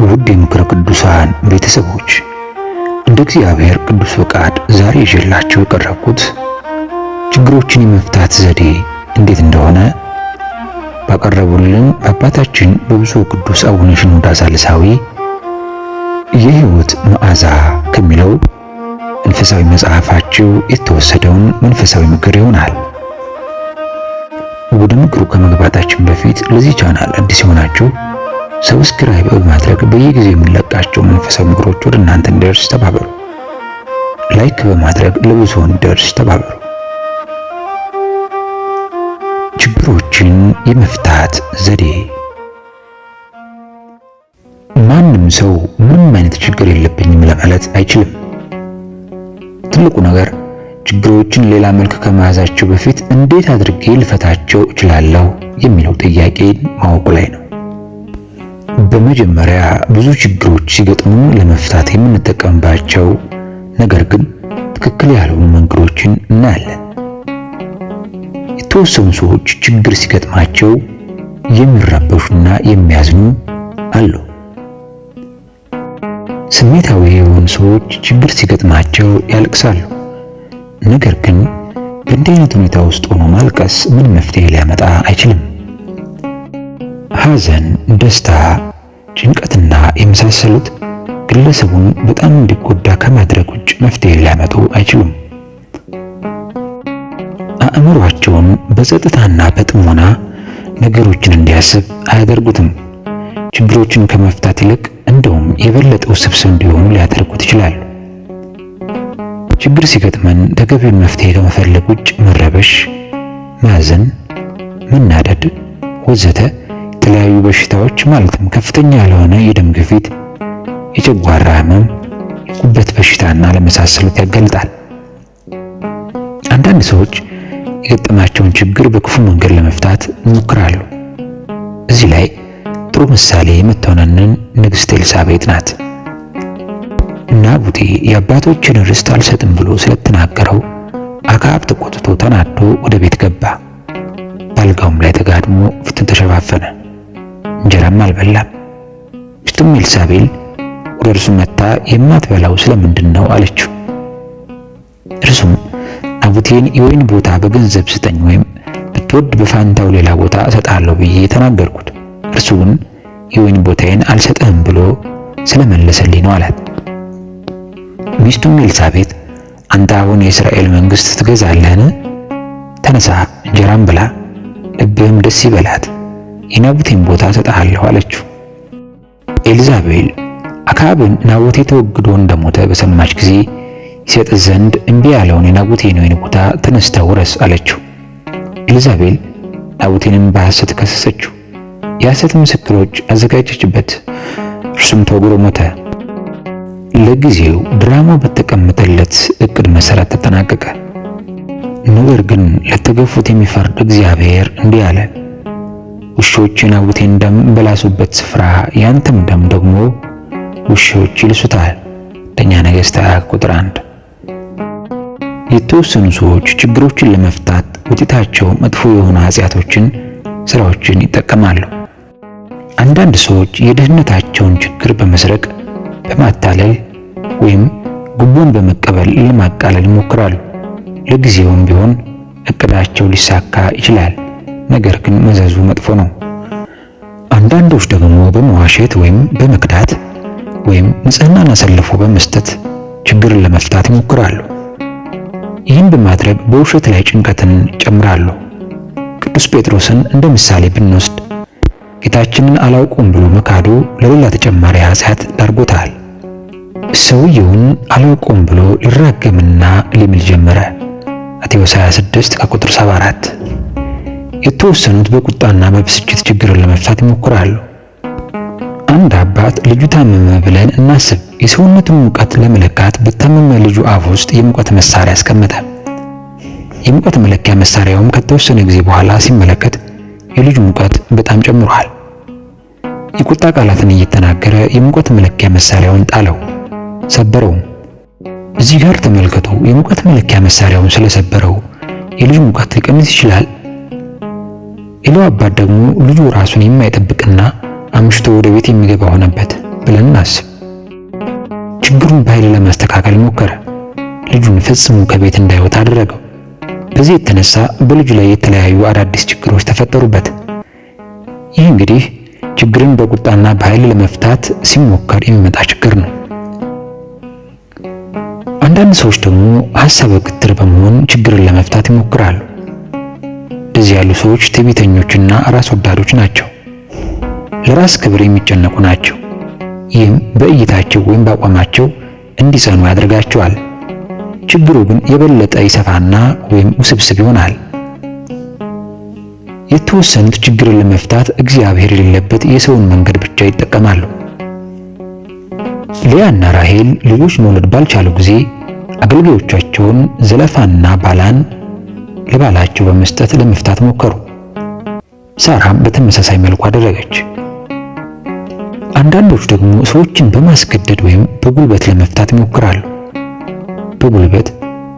ውድ የምክረ ቅዱሳን ቤተሰቦች፣ እንደ እግዚአብሔር ቅዱስ ፈቃድ ዛሬ ይዤላችሁ የቀረብኩት ችግሮችን የመፍታት ዘዴ እንዴት እንደሆነ ባቀረቡልን በአባታችን በብፁዕ ቅዱስ አቡነ ሽኖዳ ሳልሳዊ የሕይወት መዓዛ ከሚለው መንፈሳዊ መጽሐፋቸው የተወሰደውን መንፈሳዊ ምክር ይሆናል። ወደ ምክሩ ከመግባታችን በፊት ለዚህ ቻናል አዲስ የሆናችሁ subscribe በማድረግ በየጊዜው የምንለቃቸው መንፈሳዊ ምክሮች ወደ እናንተ እንዲደርስ ተባበሩ። Like በማድረግ ለብዙ ሰው እንዲደርስ ተባበሩ። ችግሮችን የመፍታት ዘዴ። ማንም ሰው ምንም አይነት ችግር የለብኝም ለማለት አይችልም። ትልቁ ነገር ችግሮችን ሌላ መልክ ከመያዛቸው በፊት እንዴት አድርጌ ልፈታቸው እችላለሁ የሚለው ጥያቄን ማወቁ ላይ ነው። በመጀመሪያ ብዙ ችግሮች ሲገጥሙን ለመፍታት የምንጠቀምባቸው ነገር ግን ትክክል ያልሆኑ መንገዶችን እናያለን። የተወሰኑ ሰዎች ችግር ሲገጥማቸው የሚረበሹና የሚያዝኑ አሉ። ስሜታዊ የሆኑ ሰዎች ችግር ሲገጥማቸው ያለቅሳሉ። ነገር ግን በእንዲህ አይነት ሁኔታ ውስጥ ሆኖ ማልቀስ ምን መፍትሄ ሊያመጣ አይችልም። ሐዘን፣ ደስታ፣ ጭንቀትና የመሳሰሉት ግለሰቡን በጣም እንዲጎዳ ከማድረግ ውጭ መፍትሄ ሊያመጡ አይችሉም። አእምሯቸውን በጸጥታና በጥሞና ነገሮችን እንዲያስብ አያደርጉትም። ችግሮችን ከመፍታት ይልቅ እንደውም የበለጠ ውስብስብ እንዲሆኑ ሊያደርጉት ይችላሉ። ችግር ሲገጥመን ተገቢውን መፍትሄ ከመፈለግ ውጭ መረበሽ፣ ማዘን፣ መናደድ ወዘተ የተለያዩ በሽታዎች ማለትም ከፍተኛ ለሆነ የደም ግፊት፣ የጨጓራ ህመም፣ የጉበት በሽታና ለመሳሰሉት ያጋልጣል። አንዳንድ ሰዎች የገጠማቸውን ችግር በክፉ መንገድ ለመፍታት ይሞክራሉ። እዚህ ላይ ጥሩ ምሳሌ የምትሆነንን ንግሥት ኤልሳቤጥ ናት። ናቡቴ የአባቶችን ርስት አልሰጥም ብሎ ስለተናገረው አክዓብ ተቆጥቶ ተናዶ ወደ ቤት ገባ። በአልጋውም ላይ ተጋድሞ ፊቱን ተሸፋፈነ፣ እንጀራም አልበላም። ሚስቱም ኤልሳቤል ወደ እርሱ መጥታ የማትበላው ስለምንድን ነው አለችው። እርሱም ናቡቴን የወይን ቦታ በገንዘብ ስጠኝ ወይም ብትወድ በፋንታው ሌላ ቦታ እሰጥሃለሁ ብዬ ተናገርኩት፣ እርሱ ግን የወይን ቦታዬን አልሰጥህም ብሎ ስለመለሰልኝ ነው አላት። ሚስቱም ኤልሳቤጥ አንተ አሁን የእስራኤል መንግሥት ትገዛለህን? ተነሳ፣ እንጀራም ብላ፣ ልብህም ደስ ይበላት፣ የናቡቴን ቦታ እሰጥሃለሁ አለችው። ኤልዛቤል አክዓብን ናቡቴ ተወግዶ እንደሞተ በሰማች ጊዜ ይሰጥ ዘንድ እምቢ ያለውን የናቡቴን ወይን ቦታ ተነስተህ ውረስ አለችው። ኤልዛቤል ናቡቴንም በሐሰት ከሰሰችው። የሐሰት ምስክሮች አዘጋጀችበት፣ እርሱም ተወግሮ ሞተ። ለጊዜው ድራማው በተቀመጠለት እቅድ መሰረት ተጠናቀቀ። ነገር ግን ለተገፉት የሚፈርድ እግዚአብሔር እንዲህ አለ፣ ውሾች የናቡቴን ደም በላሱበት ስፍራ ያንተም ደም ደግሞ ውሾች ይልሱታል። አንደኛ ነገሥት 20 ቁጥር 1። የተወሰኑ ሰዎች ችግሮችን ለመፍታት ውጤታቸው መጥፎ የሆኑ ኃጢአቶችን፣ ስራዎችን ይጠቀማሉ። አንዳንድ ሰዎች የድህነታቸውን ችግር በመስረቅ፣ በማታለል ወይም ጉቦን በመቀበል ለማቃለል ይሞክራሉ። ለጊዜውም ቢሆን እቅዳቸው ሊሳካ ይችላል፣ ነገር ግን መዘዙ መጥፎ ነው። አንዳንዶች ደግሞ በመዋሸት ወይም በመክዳት ወይም ንጽህናን አሳልፎ በመስጠት ችግርን ለመፍታት ይሞክራሉ። ይህን በማድረግ በውሸት ላይ ጭንቀትን ይጨምራሉ። ቅዱስ ጴጥሮስን እንደ ምሳሌ ብንወስድ ጌታችንን አላውቁም ብሎ መካዱ ለሌላ ተጨማሪ ኃጢአት ዳርጎታል። ሰውየውን አላውቁም ብሎ ሊራገምና ሊምል ጀመረ። ማቴዎስ 26 ከቁጥር 74። የተወሰኑት በቁጣና በብስጭት ችግርን ለመፍታት ይሞክራሉ። አንድ አባት ልጁ ታመመ ብለን እናስብ። የሰውነቱን ሙቀት ለመለካት በታመመ ልጁ አፍ ውስጥ የሙቀት መሳሪያ አስቀመጠ። የሙቀት መለኪያ መሳሪያውም ከተወሰነ ጊዜ በኋላ ሲመለከት የልጁ ሙቀት በጣም ጨምሯል። የቁጣ ቃላትን እየተናገረ የሙቀት መለኪያ መሳሪያውን ጣለው፣ ሰበረውም። እዚህ ጋር ተመልከቱ። የሙቀት መለኪያ መሳሪያውን ስለሰበረው የልጁ ሙቀት ሊቀንስ ይችላል። ሌላው አባት ደግሞ ልጁ ራሱን የማይጠብቅና አምሽቶ ወደ ቤት የሚገባ ሆነበት። ብለን እናስብ። ችግሩን በኃይል ለማስተካከል ሞከረ። ልጁን ፈጽሞ ከቤት እንዳይወጣ አደረገው። በዚህ የተነሳ በልጁ ላይ የተለያዩ አዳዲስ ችግሮች ተፈጠሩበት። ይህ እንግዲህ ችግርን በቁጣና በኃይል ለመፍታት ሲሞከር የሚመጣ ችግር ነው። አንዳንድ ሰዎች ደግሞ ሐሳበ ግትር በመሆን ችግርን ለመፍታት ይሞክራሉ። እንደዚህ ያሉ ሰዎች ትዕቢተኞችና ራስ ወዳዶች ናቸው። ለራስ ክብር የሚጨነቁ ናቸው። ይህም በእይታቸው ወይም በአቋማቸው እንዲጸኑ ያደርጋቸዋል። ችግሩ ግን የበለጠ ይሰፋና ወይም ውስብስብ ይሆናል። የተወሰኑት ችግርን ለመፍታት እግዚአብሔር የሌለበት የሰውን መንገድ ብቻ ይጠቀማሉ። ሊያና ራሔል ልጆች መውለድ ባልቻሉ ጊዜ አገልጋዮቻቸውን ዘለፋና ባላን ለባላቸው በመስጠት ለመፍታት ሞከሩ። ሳራም በተመሳሳይ መልኩ አደረገች። አንዳንዶች ደግሞ ሰዎችን በማስገደድ ወይም በጉልበት ለመፍታት ይሞክራሉ። በጉልበት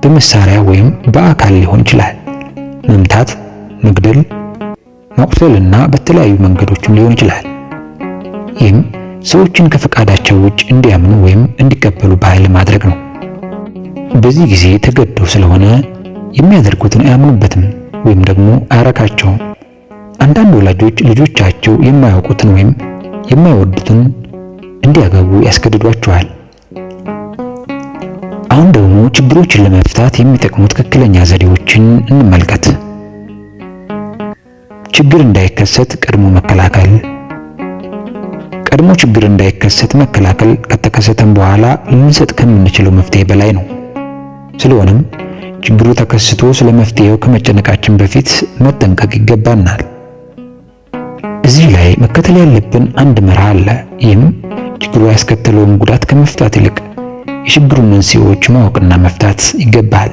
በመሳሪያ ወይም በአካል ሊሆን ይችላል። መምታት፣ መግደል፣ ማቁሰልና በተለያዩ መንገዶችም ሊሆን ይችላል። ይህም ሰዎችን ከፈቃዳቸው ውጭ እንዲያምኑ ወይም እንዲቀበሉ በኃይል ማድረግ ነው። በዚህ ጊዜ ተገደው ስለሆነ የሚያደርጉትን አያምኑበትም ወይም ደግሞ አያረካቸውም። አንዳንድ ወላጆች ልጆቻቸው የማያውቁትን ወይም የማይወዱትን እንዲያገቡ ያስገድዷቸዋል። አሁን ደግሞ ችግሮችን ለመፍታት የሚጠቅሙ ትክክለኛ ዘዴዎችን እንመልከት። ችግር እንዳይከሰት ቀድሞ መከላከል። ቀድሞ ችግር እንዳይከሰት መከላከል ከተከሰተም በኋላ ልንሰጥ ከምንችለው መፍትሄ በላይ ነው። ስለሆነም ችግሩ ተከስቶ ስለ መፍትሄው ከመጨነቃችን በፊት መጠንቀቅ ይገባናል። እዚህ ላይ መከተል ያለብን አንድ መርህ አለ። ይህም ችግሩ ያስከተለውን ጉዳት ከመፍታት ይልቅ የችግሩን መንስኤዎች ማወቅና መፍታት ይገባል።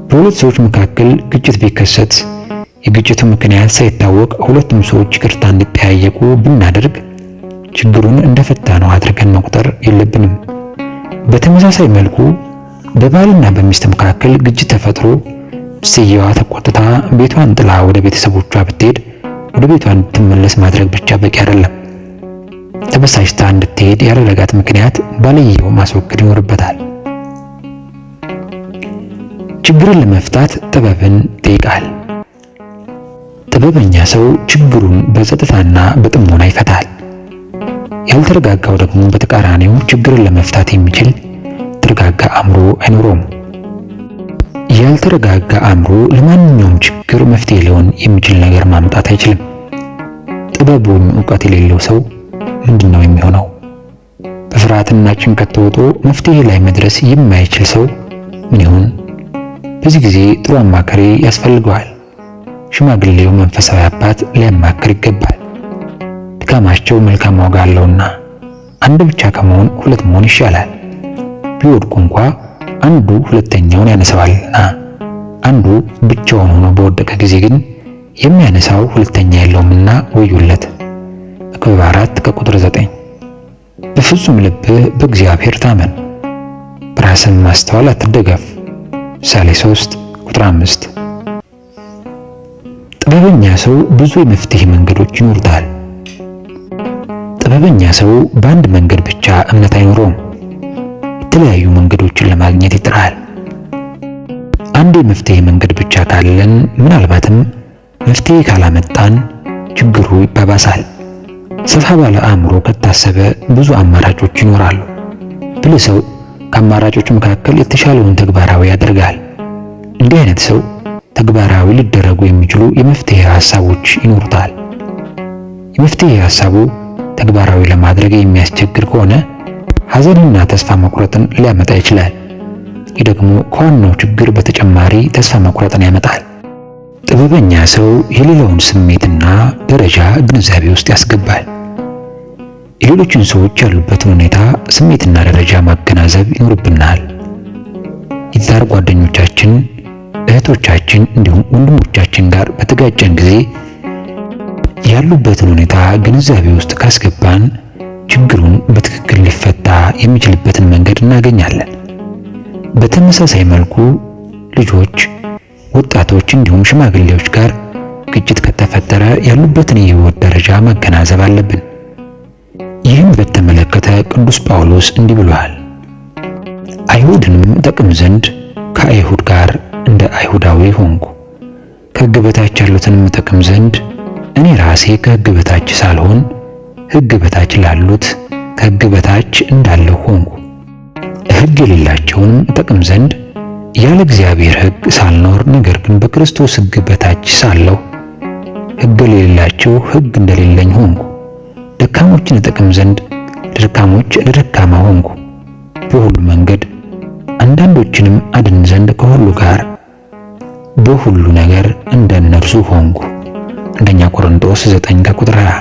በሁለት ሰዎች መካከል ግጭት ቢከሰት የግጭቱ ምክንያት ሳይታወቅ ሁለቱም ሰዎች ይቅርታ እንዲጠያየቁ ብናደርግ ችግሩን እንደፈታነው አድርገን መቁጠር የለብንም። በተመሳሳይ መልኩ በባልና በሚስት መካከል ግጭት ተፈጥሮ ሚስትየዋ ተቆጥታ ቤቷን ጥላ ወደ ቤተሰቦቿ ብትሄድ ወደ ቤቷ እንድትመለስ ማድረግ ብቻ በቂ አይደለም። ተበሳጭታ እንድትሄድ ያደረጋት ምክንያት ባልየው ማስወገድ ይኖርበታል። ችግርን ለመፍታት ጥበብን ይጠይቃል። ጥበበኛ ሰው ችግሩን በጸጥታና በጥሞና ይፈታል። ያልተረጋጋው ደግሞ በተቃራኒው ችግርን ለመፍታት የሚችል የተረጋጋ አእምሮ አይኖረውም። ያልተረጋጋ አእምሮ ለማንኛውም ችግር መፍትሄ ሊሆን የሚችል ነገር ማምጣት አይችልም። ጥበብ ወይም ዕውቀት የሌለው ሰው ምንድነው የሚሆነው? በፍርሃትና ጭንቀት ተውጦ መፍትሄ ላይ መድረስ የማይችል ሰው ምን ይሆን? በዚህ ጊዜ ጥሩ አማካሪ ያስፈልገዋል። ሽማግሌው መንፈሳዊ አባት ሊያማክር ይገባል። ድካማቸው መልካም ዋጋ አለውና አንድ ብቻ ከመሆን ሁለት መሆን ይሻላል። ቢወድቁ እንኳ አንዱ ሁለተኛውን ያነሳዋልና፣ አንዱ ብቻውን ሆኖ በወደቀ ጊዜ ግን የሚያነሳው ሁለተኛ የለውምና ወዮለት። መክብብ 4 ከቁጥር 9። በፍጹም ልብህ በእግዚአብሔር ታመን፣ በራስህ ማስተዋል አትደገፍ። ምሳሌ 3 ቁጥር 5። ጥበበኛ ሰው ብዙ የመፍትሄ መንገዶች ይኖሩታል። ጥበበኛ ሰው በአንድ መንገድ ብቻ እምነት አይኖረውም። የተለያዩ መንገዶችን ለማግኘት ይጥራል። አንድ የመፍትሄ መንገድ ብቻ ካለን ምናልባትም መፍትሄ ካላመጣን ችግሩ ይባባሳል። ሰፋ ባለ አእምሮ ከታሰበ ብዙ አማራጮች ይኖራሉ። ብልህ ሰው ከአማራጮች መካከል የተሻለውን ተግባራዊ ያደርጋል። እንዲህ አይነት ሰው ተግባራዊ ሊደረጉ የሚችሉ የመፍትሄ ሐሳቦች ይኖሩታል። የመፍትሄ ሐሳቡ ተግባራዊ ለማድረግ የሚያስቸግር ከሆነ ሐዘንና ተስፋ መቁረጥን ሊያመጣ ይችላል። ይህ ደግሞ ከዋናው ችግር በተጨማሪ ተስፋ መቁረጥን ያመጣል። ጥበበኛ ሰው የሌላውን ስሜትና ደረጃ ግንዛቤ ውስጥ ያስገባል። የሌሎችን ሰዎች ያሉበትን ሁኔታ፣ ስሜትና ደረጃ ማገናዘብ ይኖርብናል። የትዳር ጓደኞቻችን፣ እህቶቻችን እንዲሁም ወንድሞቻችን ጋር በተጋጨን ጊዜ ያሉበትን ሁኔታ ግንዛቤ ውስጥ ካስገባን ችግሩን በትክክል ሊፈታ የሚችልበትን መንገድ እናገኛለን። በተመሳሳይ መልኩ ልጆች፣ ወጣቶች እንዲሁም ሽማግሌዎች ጋር ግጭት ከተፈጠረ ያሉበትን የህይወት ደረጃ ማገናዘብ አለብን። ይህም ይህም በተመለከተ ቅዱስ ጳውሎስ እንዲህ ብሏል። አይሁድንም እጠቅም ዘንድ ከአይሁድ ጋር እንደ አይሁዳዊ ሆንኩ፣ ከሕግ በታች ያሉትንም እጠቅም ዘንድ እኔ ራሴ ከሕግ በታች ሳልሆን ሕግ በታች ላሉት ከሕግ በታች እንዳለሁ ሆንኩ። ሕግ የሌላቸውንም እጠቅም ዘንድ ያለ እግዚአብሔር ሕግ ሳልኖር ነገር ግን በክርስቶስ ሕግ በታች ሳለሁ ሕግ ለሌላቸው ሕግ እንደሌለኝ ሆንኩ። ደካሞችን እጠቅም ዘንድ ለደካሞች ለደካማ ሆንኩ። በሁሉ መንገድ አንዳንዶችንም አድን ዘንድ ከሁሉ ጋር በሁሉ ነገር እንደ እነርሱ ሆንኩ። አንደኛ ቆሮንቶስ 9 ከቁጥር 20።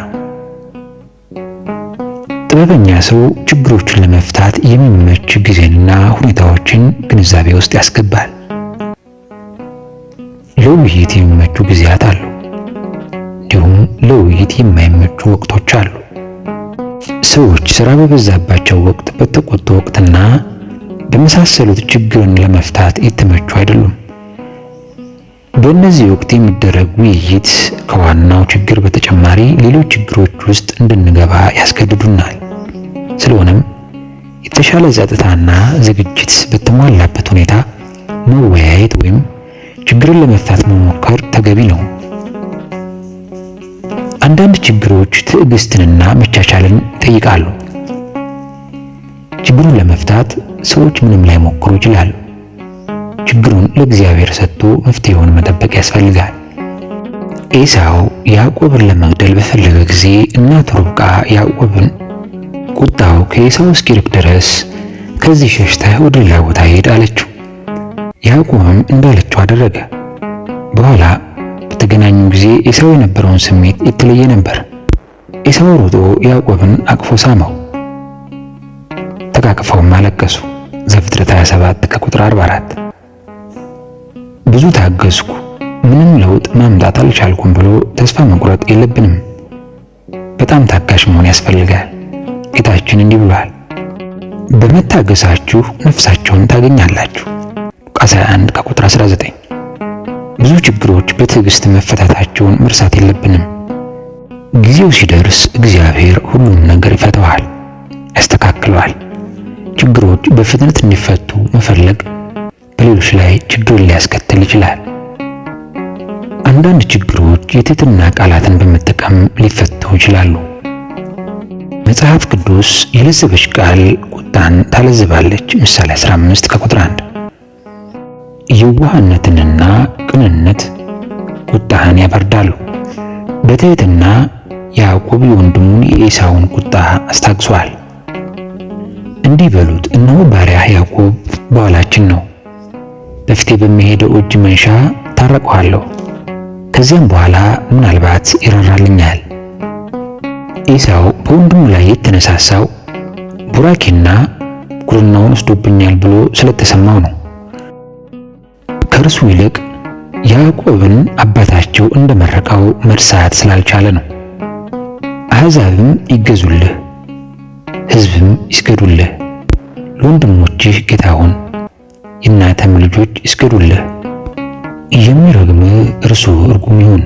ጥበበኛ ሰው ችግሮችን ለመፍታት የሚመች ጊዜንና ሁኔታዎችን ግንዛቤ ውስጥ ያስገባል። ለውይይት የሚመቹ ጊዜያት አሉ፣ እንዲሁም ለውይይት የማይመቹ ወቅቶች አሉ። ሰዎች ስራ በበዛባቸው ወቅት፣ በተቆጡ ወቅትና በመሳሰሉት ችግርን ለመፍታት የተመቹ አይደሉም። በእነዚህ ወቅት የሚደረግ ውይይት ከዋናው ችግር በተጨማሪ ሌሎች ችግሮች ውስጥ እንድንገባ ያስገድዱናል። ስለሆነም የተሻለ ጸጥታና ዝግጅት በተሟላበት ሁኔታ መወያየት ወይም ችግርን ለመፍታት መሞከር ተገቢ ነው። አንዳንድ ችግሮች ትዕግስትንና መቻቻልን ይጠይቃሉ። ችግሩን ለመፍታት ሰዎች ምንም ላይሞክሩ ይችላሉ። ችግሩን ለእግዚአብሔር ሰጥቶ መፍትሄውን መጠበቅ ያስፈልጋል። ኤሳው ያዕቆብን ለመግደል በፈለገ ጊዜ እናቱ ርብቃ ያዕቆብን ቁጣው ከኤሳው እስኪርቅ ድረስ ከዚህ ሸሽተህ ወደ ሌላ ቦታ ሂድ አለችው። ያዕቆብም እንዳለችው አደረገ። በኋላ በተገናኙ ጊዜ ኤሳው የነበረውን ስሜት የተለየ ነበር። ኤሳው ሮጦ ያዕቆብን አቅፎ ሳመው፣ ተቃቅፈውም አለቀሱ። ዘፍጥረት 27 ከቁጥር 44። ብዙ ታገስኩ፣ ምንም ለውጥ ማምጣት አልቻልኩም ብሎ ተስፋ መቁረጥ የለብንም። በጣም ታጋሽ መሆን ያስፈልጋል። ጌታችን እንዲህ ብሏል፣ በመታገሳችሁ ነፍሳችሁን ታገኛላችሁ። ሉቃስ 21 ከቁጥር 19። ብዙ ችግሮች በትዕግስት መፈታታቸውን መርሳት የለብንም። ጊዜው ሲደርስ እግዚአብሔር ሁሉንም ነገር ይፈታዋል፣ ያስተካክለዋል። ችግሮች በፍጥነት እንዲፈቱ መፈለግ በሌሎች ላይ ችግርን ሊያስከትል ይችላል። አንዳንድ ችግሮች የትህትና ቃላትን በመጠቀም ሊፈቱ ይችላሉ። መጽሐፍ ቅዱስ የለዘበች ቃል ቁጣን ታለዝባለች፣ ምሳሌ 15 ከቁጥር 1። የዋህነትንና ቅንነት ቁጣህን ያበርዳሉ። በትህትና ያዕቆብ የወንድሙን የኤሳውን ቁጣ አስታግሷል። እንዲህ በሉት፣ እነሆ ባሪያህ ያዕቆብ በኋላችን ነው፣ በፊቴ በሚሄደው እጅ መንሻ ታረቀዋለሁ፣ ከዚያም በኋላ ምናልባት ይራራልኛል። ኤሳው በወንድሙ ላይ የተነሳሳው ቡራኬና ብኩርናውን ወስዶብኛል ብሎ ስለተሰማው ነው። ከእርሱ ይልቅ ያዕቆብን አባታቸው እንደመረቀው መርሳት ስላልቻለ ነው። አሕዛብም ይገዙልህ፣ ሕዝብም ይስገዱልህ። ለወንድሞችህ ጌታ ሁን፣ የእናትህም ልጆች ይስገዱልህ። የሚረግምህ እርሱ እርጉም ይሁን፣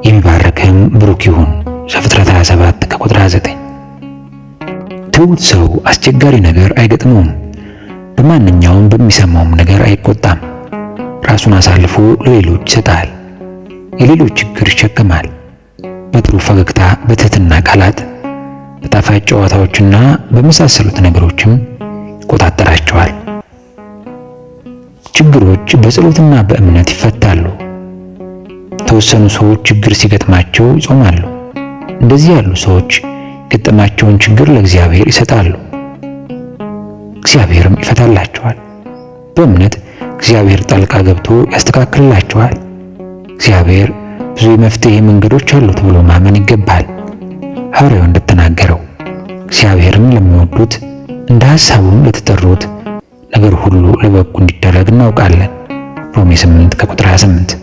የሚባርክህም ብሩክ ይሁን። ዘፍጥረት 27 ከቁጥር 29። ትሁት ሰው አስቸጋሪ ነገር አይገጥመውም፣ በማንኛውም በሚሰማውም ነገር አይቆጣም። ራሱን አሳልፎ ለሌሎች ይሰጣል፣ የሌሎች ችግር ይሸከማል። በጥሩ ፈገግታ፣ በትህትና ቃላት፣ በጣፋጭ ጨዋታዎችና በመሳሰሉት ነገሮችም ይቆጣጠራቸዋል። ችግሮች በጸሎትና በእምነት ይፈታሉ። የተወሰኑ ሰዎች ችግር ሲገጥማቸው ይጾማሉ። እንደዚህ ያሉ ሰዎች የገጠማቸውን ችግር ለእግዚአብሔር ይሰጣሉ፣ እግዚአብሔርም ይፈታላቸዋል። በእምነት እግዚአብሔር ጣልቃ ገብቶ ያስተካክልላቸዋል። እግዚአብሔር ብዙ የመፍትሄ መንገዶች አሉት ብሎ ማመን ይገባል። ሐዋርያው እንደተናገረው እግዚአብሔርን ለሚወዱት እንደ ሐሳቡም ለተጠሩት ነገር ሁሉ ለበጎ እንዲደረግ እናውቃለን። ሮሜ 8 ከቁጥር 28።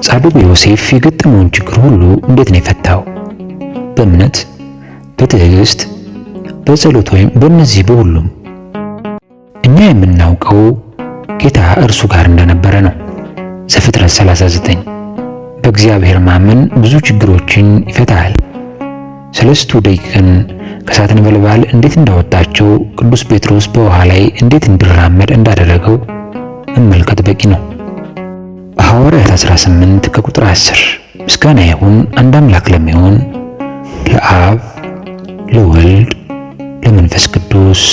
ጻድቁ ዮሴፍ የገጠመውን ችግር ሁሉ እንዴት ነው የፈታው? በእምነት፣ በትዕግስት፣ በጸሎት ወይም በእነዚህ በሁሉም። እኛ የምናውቀው ጌታ እርሱ ጋር እንደነበረ ነው። ዘፍጥረት 39። በእግዚአብሔር ማመን ብዙ ችግሮችን ይፈታል። ሰለስቱ ደቂቅን ከእሳት ነበልባል እንዴት እንዳወጣቸው፣ ቅዱስ ጴጥሮስ በውሃ ላይ እንዴት እንዲራመድ እንዳደረገው መመልከት በቂ ነው። በሐዋርያት 18 ከቁጥር 10 ምስጋና ይሁን አንድ አምላክ ለሚሆን ለአብ ለወልድ ለመንፈስ ቅዱስ